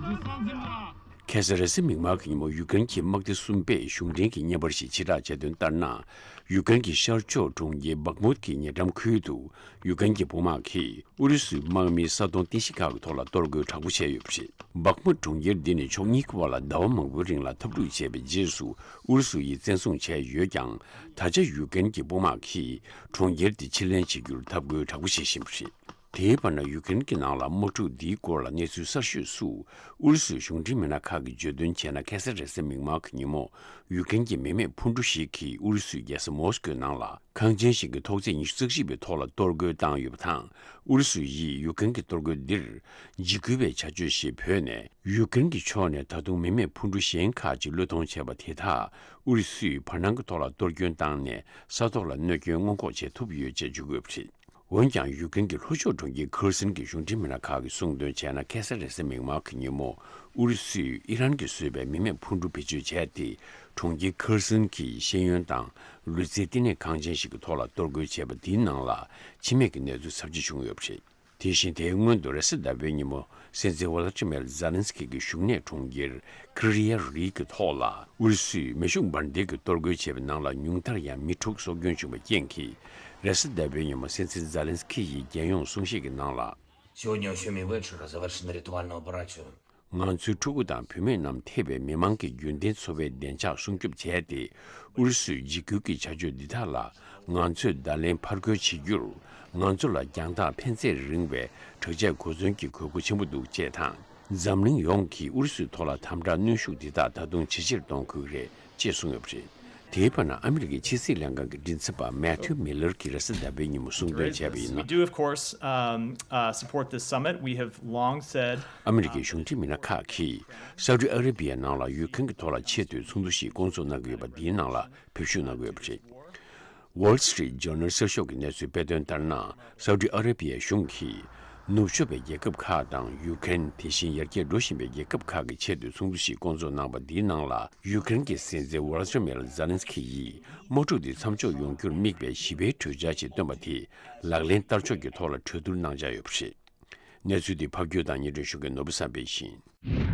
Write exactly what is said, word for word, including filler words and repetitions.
ཁ་སང་རེས་གཟའ་མིག་དམར་གྱི་ཉིན་མོ་ཡུ་ཀེ་རེན་གྱི་དམག་སྡེ་གསུམ་པས་གཞུང་འབྲེལ་གྱི་བརྙན་པར་ཞིག་ཕྱིར་བསྒྲགས་བྱས་དོན་ལྟར་ན། ཡུ་ཀེ་རེན་གྱི་ཤར་ཕྱོགས་གྲོང་ཁྱེར་བག་མུད་ཀྱི་ཉེ་འགྲམ་ཁུལ་དུ་ཡུ་ཀེ་རེན་གྱི་དཔུང་དམག་གིས་ཨུ་རུ་སུའི་དམག་མི་ས་སྟོང་སྟོང་ཕྲག་ཁག་གི་ཐོག་ལ་གཏོར་རྒོལ་དྲག་པོ་བྱས་ཡོད་པ་རེད། བག་མུད་གྲོང་ཁྱེར་འདི་ནི་ཕྱོགས་གཉིས་ཀྱི་དབར་ལ་ཟླ་བ་མང་པོའི་རིང་ལ་འཐབ་འཁྲུག་བྱས་པའི་རྗེས་སུ་ཨུ་རུ་སུ་ཡིས་བཙན་བཟུང་བྱས་ཡོད་ཀྱང་། ད་ཆ་ཡུ་ཀེ་རེན་གྱི་དཔུང་དམག་གིས་གྲོང་ཁྱེར་འདི་ཕྱིར་ལེན་བྱེད་རྒྱུར་འཐབ་རྒོལ་དྲག་པོ་བྱེད་བཞིན་པ་རེད། དེའི་བར་ན་ཡུ་ཀེ་རེན་གྱི་ནང་ལ་དམག་འཁྲུག་འདིའི་སྐོར་ལ་གནས་ཚུལ་གསར་ཤོས་སུ། ཨུ་རུ་སུའི་གཞུང་འབྲེལ་མི་སྣ་ཁག་གིས་བརྗོད་དོན་བྱས་ན། ཁ་སང་རེས་གཟའ་མིག་དམར་གྱི་ཉིན་མོ་ཡུ་ཀེ་རེན་གྱི་མི་མེད་འཕུར་གྲུ་ཞིག་གིས་ཨུ་རུ་སུའི་རྒྱལ་ས་མོ་སི་ཀོའི་ནང་ལ་ཁང་ཆེན་ཞིག་གི་ཐོག་ཚད་ཉི་ཤུ་རྩ་བཞི་པའི་ཐོག་ལ་གཏོར་རྒོལ་བཏང་ཡོད་པ་དང་། ཨུ་རུ་སུ་ཡིས་ཡུ་ཀེ་རེན་གྱི་གཏོར་རྒོལ་འདིར་འཇིགས་སྐུལ་བའི་བྱ་སྤྱོད་ཞེས་འབོད་ནས། ཡུ་ཀེ་རེན་གྱི་ཕྱོགས་ནས་ད་དུང་མི་མེད་འཕུར་གྲུ་གཞན་ཁག་ཅིག་བློས་གཏོང་བྱས་པ་དེ་དག་ཨུ་རུ་སུས་བར་སྣང་གི་ཐོག་ལ་གཏོར་སྐྱོན་བཏང་ནས་ས་ཐོག་ལ་གནོད་སྐྱོན་སྔོན་འགོག་བྱེད་ཐུབ་ཡོད་ཅེས་བརྗོད་ཀྱི་ཡོད་པ་རེད། འོན་ཀྱང་། ཡུ་ཀེ་རེན་གྱི་ལྷོ་ཕྱོགས་གྲོང་ཁྱེར་ཁེར་སན་གྱི་གཞུང་འབྲེལ་མི་སྣ་ཁག་གིས་གསུངས་དོན་བྱས་ན། ཁ་སང་རེས་གཟའ་མིག་དམར་གྱི་ཉིན་མོ་ཨུ་རུ་སུས་ཨི་རན་གྱིས་བཟོས་པའི་མི་མེད་འཕུར་གྲུ་བེད་སྤྱོད་བྱས་ཏེ། གྲོང་ཁྱེར་ཁེར་སན་གྱི་ཤེས་ཡོན་དང་ལུས་རྩལ་བསྟི་གནས་ཁང་ཆེན་ཞིག་གི་ཐོག་ལ་གཏོར་རྒོལ་བྱས་པ་འདིའི་ནང་ལ་འཆི་རྨས་ཀྱི་གནས་ཚུལ་ཚབས་ཆེ་བྱུང་ཡོད་པ་རེད། དེ་བཞིན། དེའི་སྔོན་དུ་རེས་གཟའ་ཟླ་བའི་ཉིན་མོ་སྲིད་འཛིན་ཝོ་ལོ་ཏི་མེར་ཛེ་ལན་སི་ཀི་གི་བཞུགས་གནས་གྲོང་ཁྱེར་ཀི་རི་ཡ་རི་གི་ཐོག་ལ་ཨུ་རུ་སུས་མེ་ཤུགས་འབར་མདེལ་གྱིས་གཏོར་རྒོལ་བྱས་པའི་ནང་ལ་ཉུང་མཐར་ཡང་མི་དྲུག་སྲོག་སྐྱོན་བྱུང་བའི་རྐྱེན་གྱིས། རེས་གཟའ་ཟླ་བའི་ཉིན་མོ་སྲིད་འཛིན་ཛེ་ལན་སི་ཀི་ཡིས་རྒྱལ་ཡོངས་གསུང་བཤད་ཀྱི་ནང་ལ། Сегодня очень важно завершить ритуальную операцию. ང་ཚོའི་ཕྲུ་གུ་དང་བུད་མེད་རྣམས་ཐེ་བའི་མི་མང་གི་རྒྱུན་ལྡན་འཚོ་བའི་བདེ་འཇགས་སྲུང་སྐྱོབ་བྱས་ཏེ། ཨུ་རུ་སུའི་འཇིགས་སྐུལ་གྱི་བྱ་སྤྱོད་འདི་དག་ལ་ང་ཚོས་བརྡ་ལན་ཕར་རྒོལ་བྱེད་རྒྱུར། ང་ཚོ་ལ་རྒྱང་ཐག་ཕན་ཚད་རིང་བའི་དྲག་ཆས་གོ་མཚོན་གྱི་དགོས་མཁོ་ཆེན་པོ་འདུག་ཅེས་དང་། འཛམ་གླིང་ཡོངས་ཀྱིས་ཨུ་རུ་སུའི་ཐོག་ལ་དམ་དྲག་གནོན་ཤུགས་འདི་དག་ད་དུང་ཇེ་ཆེར་གཏོང་དགོས་ཀྱི་རེད་ཅེས་གསུངས་ཡོད་པ་རེད། དེའི་བར་ན། ཨ་མི་རི་ཀའི་ཕྱི་སྲིད་ལྷན་ཁང་གི་མགྲིན་ཚབ་པ་མེ་ཐིའུ་མི་ལར་གྱིས་རེས་གཟའ་ཟླ་བའི་ཉིན་མོ་གསུངས་དོན་བྱས་པ་ཡིན་We ན། do, of course, um, uh, support this summit. We have long said ཨ་མི་རི་ཀའི་གཞུང་འབྲེལ་མི་སྣ་ཁག་གིས་སའུ་ཏི་ཨ་ར་བི་ཡའི་ནང་ལ་ཡུ་ཀེ་རེན་གྱི་ཐོག་ལ་ཆེས་མཐོའི་ཚོགས་འདུ་ཞིག་སྐོང་ཚོགས་གནང་གི་ཡོད་པ་འདིའི་ནང་ལ་ཕེབས་ཞུགས་གནང་གི་ཡོད་པ་རེད། Wall Street Journal་གསར་ཤོག་གི་གནས་ཚུལ་སྤེལ་དོན་ལྟར་ན། སའུ་ཏི་ཨ་ར་བི་ཡའི་གཞུང་གིས་ནུབ་ཕྱོགས་པའི་རྒྱལ་ཁབ་ཁག་དང་ཡུ་ཀེ་རེན། དེ་བཞིན་ཡར་རྒྱས་འགྲོ་བཞིན་པའི་རྒྱལ་ཁབ་ཁག་གི་ཆེད་དུ་ཚོགས་འདུ་ཞིག་སྐོང་ཚོགས་གནང་པ་འདིའི་ནང་ལ། ཡུ་ཀེ་རེན་གྱི་སྲིད་འཛིན་ཝོ་ལོ་ཏི་མེར་ཛེ་ལན་སི་ཀི་ཡིས་དམག་འཁྲུག་འདི་མཚམས་འཇོག་ཡོང་རྒྱུར་དམིགས་པའི་ཞི་བའི་གྲོས་འཆར་ཞིག་བཏོན་པ་དེ་ལག་ལེན་བསྟར་ཕྱོགས་ཀྱི་ཐོག་ལ་གྲོས་བསྡུར་གནང་འཆར་ཡོད་པ་རེད། གནས་ཚུལ་འདི་ཕབ་སྒྱུར་དང་སྙན་སྒྲོན་ཞུ་མཁན་ནོར་བུ་བསམ་འཕེལ་ཡིན།